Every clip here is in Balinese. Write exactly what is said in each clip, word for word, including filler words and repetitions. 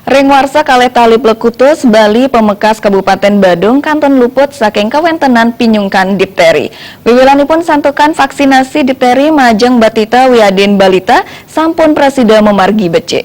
Ring warsa kalih tali plekutus, Bali pamekas Kabupaten Badung kantun luput saking kawéntenan pinyungkan diptéri. Wiwilanipun santukan vaksinasi diptéri majeng batita wiadin balita sampun prasida mamargi becik.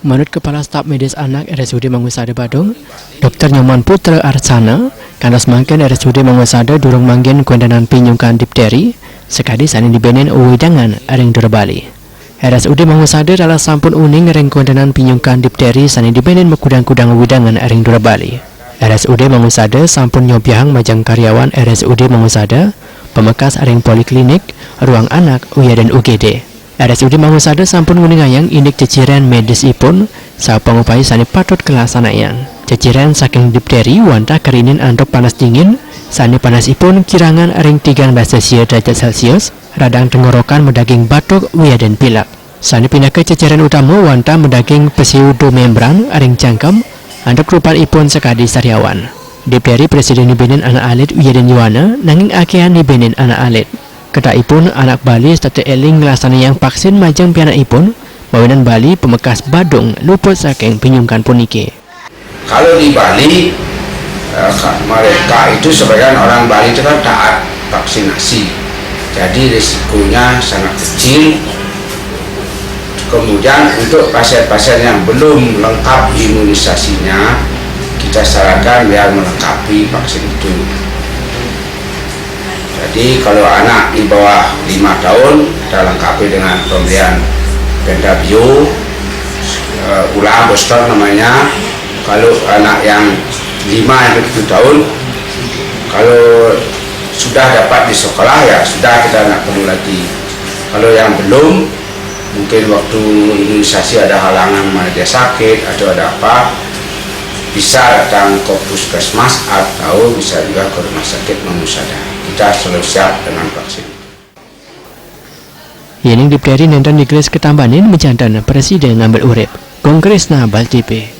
Manut Kepala Staf Medis Anak R S U D Mangusada Badung, Dokter Nyoman Putra Arsana, kantos mangkin R S U D Mangusada durung manggen kawéntenan pinyungkan diptéri, sakadi sané dibénin wewidangan ring Dura Bali. R S U D Mangusada ralas sampun uning ring kawéntenan pinyungkan diptéri sané dibénin makudang-kudang wewidangan ring Dura Bali. R S U D Mangusada sampun nyobiahang majeng karyawan R S U D Mangusada, pamekas ring poliklinik, ruang anak, wiadin U G D. R S U D Mangusada sampun nguningayang indik ceciren medisipun, saha pangupaya sané patut kalaksanayang. Ceciren saking diptéri wantah karinin antuk panas dingin, sané panasipun kirangan ring tigang dasa sia derajat Celcius, radang tenggorokan madaging batuk wiadin pilek. Sané pinaka ceciren utama wantah madaging pseudomembran ring cangkem, antuk rupanipun sakadi sariawan. Diptéri prasida nibénin anak alit wiadin yuana, nanging akéhan nibénin anak alit. Kedahipun anak Bali setata éling nglaksanayang vaksin majeng pianakipun, mawinan Bali pamekas Badung luput saking pinyungkan puniki. Kalau di Bali, eh, ka-, mereka itu sebagian orang Bali itu kan taat vaksinasi. Jadi risikonya sangat kecil. Kemudian untuk pasien-pasien yang belum lengkap imunisasinya, kita sarankan biar melengkapi vaksin itu. Jadi kalau anak di bawah lima tahun, kita lengkapi dengan pemberian Pentabio, eh, ulang booster namanya. Kalau anak yang lima sampai tujuh tahun, kalau sudah dapat di sekolah, ya sudah, kita nggak perlu lagi. Kalau yang belum, mungkin waktu imunisasi ada halangan, mana dia sakit atau ada apa, bisa datang ke puskesmas atau bisa juga ke rumah sakit Mangusada. Kita selalu siap dengan vaksin. Yéning diptéri nénten digelis katambanin, majanten prasida ngambil urip. Gung Krisna, Bali T V.